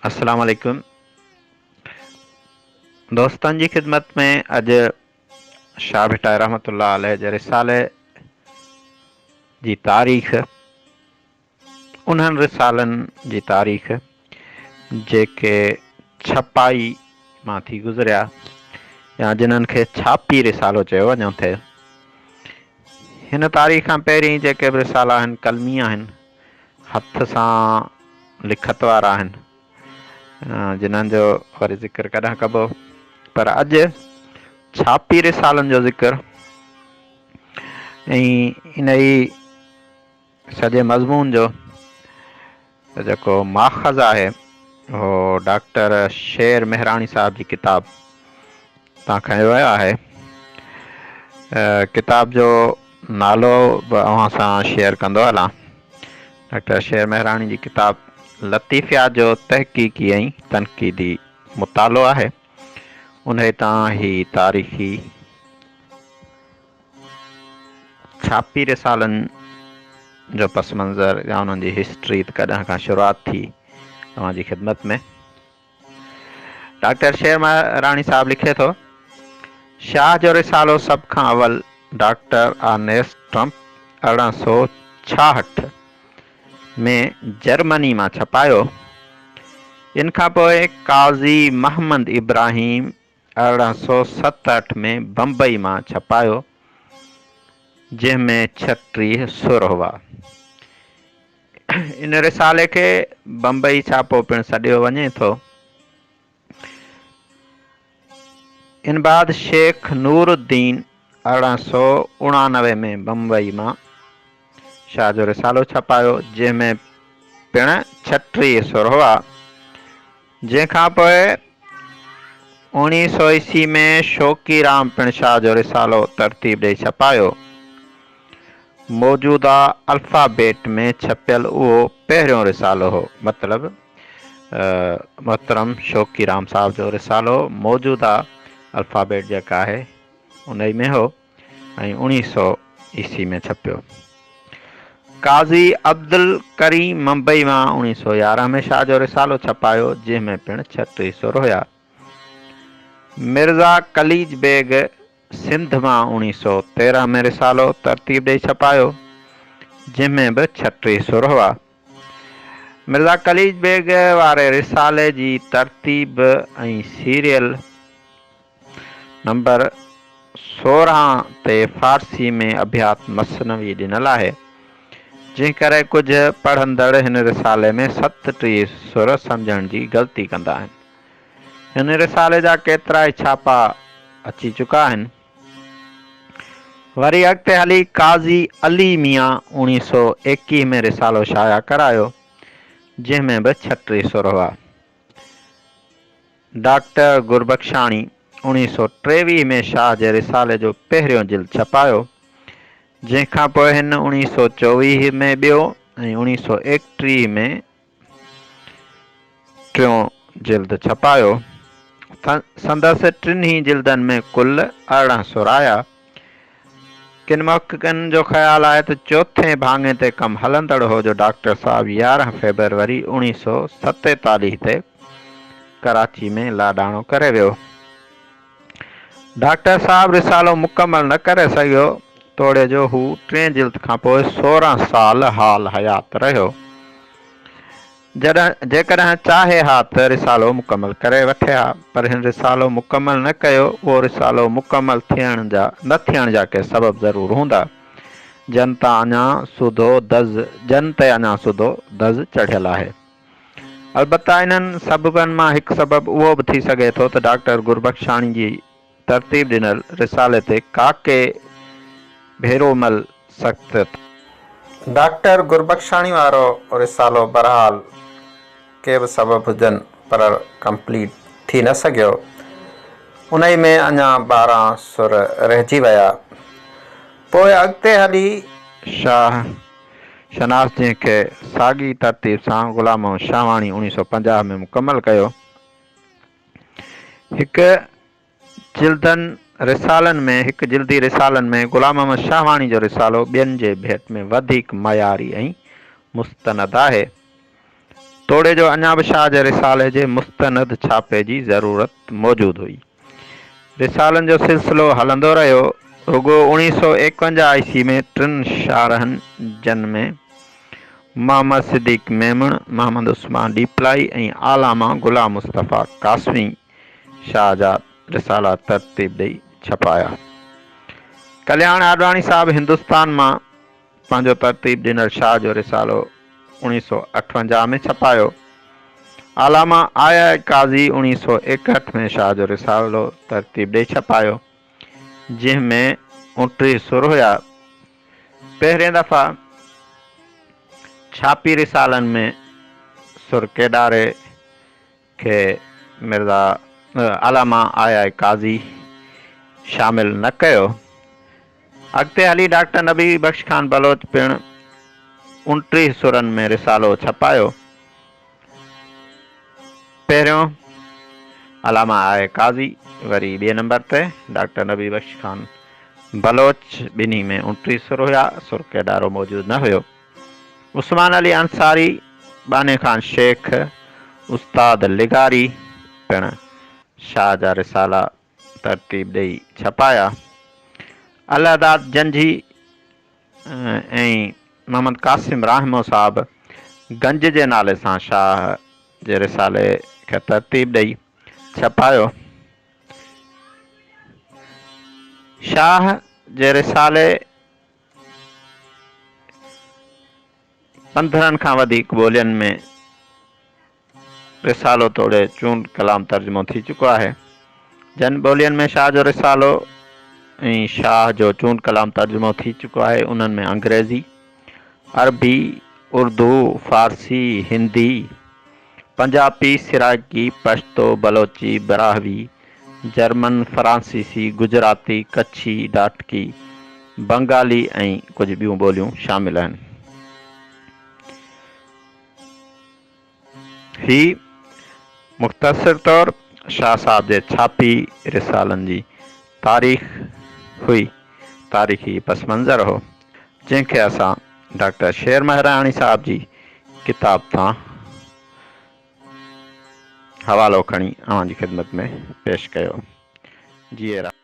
السلام عليڪم دوستن جي خدمت ۾ اڄ شاهه ڀٽائي رحمت الله عليه جي رسالي جي تاريخ انهن رسالن جي تاريخ جيڪي ڇپائي مان ٿي گذريا يا جنھن کي ڇاپي رسالو چيو وڃو ٿي. هن تاريخ کان پهرين جيڪي به رسالا آهن قلمي آهن، هٿ سان لکت وارا آهن، جنھن جو وري ذڪر ڪڏهن ڪبو، پر اڄ ڇاپي رسالن جو ذڪر ۽ انهي سڄي مضمون جو جيڪو ماخذ آهي اهو ڊاڪٽر شير مهراڻي صاحب جي ڪتاب تان کنيو ويو آهي. ڪتاب جو نالو به اوهان سان شيئر ڪندو هلان. ڊاڪٽر شير مهراڻي جي ڪتاب لطيفيات جو تحقيقي ۽ تنقيدي مطالعو آهي. انهي تان هي تاريخي ڇاپي رسالن جو پس منظر يا انهن جي هسٽري ته ڪڏهن کان شروعات ٿي اوهان جي خدمت ۾ ڊاڪٽر شير راڻي صاحب لکي ٿو شاهه جو رسالو سڀ کان اول ڊاڪٽر آرنيسٽ ٽرمپ 1866 ۾ جرمني مان ڇپايو ان کان پوء قاضي محمد ابراهيم 1867 ۾ بمبئي مان ڇپايو، جنهن ۾ 36 سر هئا. ان رسالي کي بمبئي ڇاپو پڻ سڏيو وڃي ٿو. ان بعد شيخ نور الدين 1889 ۾ بمبئي مان شاهه جو رسالو ڇپايو، جنهن ۾ پڻ 36 سر هئا. جنهن کان پوء اوڻيهه سؤ عيسوي ۾ شوقي رام پڻ شاهه جو رسالو ترتيب ڏئي ڇپايو. موجوده الفابيٽ ۾ ڇپيل اهو پهريون رسالو هو. مطلب محترم شوقي رام صاحب جو رسالو موجوده الفابيٽ جيڪا آهي انهي ۾ هو. ۽ اوڻيهه سؤ عيسوي ۾ ڇپيو. قاضي عبدالڪريم ممبئي مان 1911 ۾ شاهه جو رسالو ڇپايو، جنهن ۾ پڻ 36 سر هيا. مرزا قليچ بيگ سنڌ مان 1913 ۾ رسالو ترتيب ڏئي ڇپايو، جنهن ۾ به 36 سر هئا. مرزا قليچ بيگ واري رسالي جي ترتيب ۽ سيريل نمبر 16 تي فارسي ۾ ابيات مثنوي ڏنل آهي، جنهن ڪري ڪجهه پڙهندڙ هن رسالي ۾ 37 سر سمجهڻ جي غلطي ڪندا آهن. هن رسالي جا ڪيترائي ڇاپا اچي چڪا آهن. وري اڳتي هلي قاضي علي ميان 1921 ۾ رسالو شايع ڪرايو، جنهن ۾ به 36 سر هئا. ڊاڪٽر گربخشاڻي 1923 ۾ شاهه جي رسالي جو پهريون جلد ڇپايو، جنهن کان پوء هن 1924 ۾ ٻيو ۽ 1931 ۾ ٽيون جلد ڇپايو. سندس ٽنهي جلدن ۾ ڪل 18 سر آيا. ڪن محققن جو خيال آهي ته چوٿين ڀاڱي تي ڪم هلندڙ هو جو ڊاڪٽر صاحب 11 فيبروري 1947 تي ڪراچي ۾ لاڏاڻو ڪري ويو. ڊاڪٽر صاحب رسالو مڪمل نه ڪري سگهيو، توڙي جو هو ٽئين جلد کانپوء 16 سال حال حيات رهيو. جڏهن جيڪڏهن چاهي ها ته رسالو مڪمل ڪري وٺي ها، پر هن رسالو مڪمل نه ڪيو، اهو رسالو مڪمل ٿيڻ جا نه ٿيڻ جا ڪي سبب ضرور هوندا، جن تان اڃا سوڌو دز جن تي اڃا سوڌو دز چڙهيل آهي. البته انهن سببن مان هڪ سبب اهو به ٿي سگهي ٿو ته ڊاڪٽر گربخشاڻي جي ترتيب ڏنل رسالي تي ڪاڪي ڀيرومل سخت. ڊاڪٽر گربخشاڻي وارو رسالو بهرحال ڪي به سبب هجن پر ڪمپليٽ ٿي نه سگهيو. انهي ۾ اڃا 12 سر رهجي ويا. پوء اڳتي هلي. شاهه شناس جنهن کي ساڳي ترتيب سان غلام محمد شاهواڻي 1950 ۾ مڪمل ڪيو. هڪ جلدن رسالن ۾ هڪ جلدي رسالن ۾ غلام محمد شاهواڻي جو رسالو ٻين جي ڀيٽ ۾ وڌيڪ معياري ۽ مستند آهي. توڙي جو اڃا به شاهه جي رسالي جي مستند ڇاپي جي ضرورت موجود هئي. رسالن جو سلسلو هلندو رهيو. رڳو 1951 عيسوي ۾ ٽن شارحن جن ۾ محمد صديق ميمڻ، محمد عثمان ڏيپلائي ۽ علامه غلام مصطفيٰ قاسمي شاهه جا رسالا ترتيب ڏئي ڇپايا. ڪلياڻ آڏواڻي صاحب هندستان مان پنهنجو ترتيب ڏنل شاهه جو رسالو 1958 ۾ ڇپايو. علامه آء آء قاضي 1961 ۾ شاهه جو رسالو ترتيب ڏئي ڇپايو، جنهن ۾ 29 سر هيا. پهرين دفعا ڇاپي رسالن ۾ سر ڪيڏاري کي مرزا علامه آء آء قاضي شامل نه ڪيو. اڳتي هلي ڊاڪٽر نبي بخش خان بلوچ پڻ 29 سرن ۾ رسالو ڇپايو. پهريون علامه آء آء قاضي وري ٻئي نمبر تي ڊاڪٽر نبي بخش خان بلوچ ٻنهي ۾ 29 سر هيا، سر ڪيڏارو موجود نه هيو. عثمان علي انصاري، ٻانهي خان شيخ، استاد لغاري پڻ شاهه جا رسالا ترتيب ڏئي ڇپايا. الله داد جنجهي ۽ محمد قاسم راهمو صاحب گنج جي نالي سان شاهه جي رسالي کي ترتيب ڏئي ڇپايو. شاهه جي رسالي 15 کان وڌيڪ ٻولين ۾ رسالو توڙي چونڊ ڪلام ترجمو ٿي چڪو آهي. جن ٻولين ۾ شاهه جو رسالو ۽ شاهه جو چونڊ ڪلام ترجمو ٿي چڪو آهي، انهن ۾ انگريزي، عربي، اردو، فارسي، هندي، پنجابي، سرائڪي، پشتو، بلوچي، براهوي، جرمن، فرانسيسي، گجراتي، ڪڇي، ڊاٽڪي، بنگالي ۽ ڪجهه ٻيون ٻوليون شامل آهن. هي مختصر طور شاهه صاحب جي ڇاپي رسالن جي تاريخ هئي، تاريخي پس منظر هو، جنهن کي اسان ڊاڪٽر شير مهراڻي صاحب جي ڪتاب تان حوالو کڻي اوهان جي خدمت ۾ پيش ڪيو. جيئي.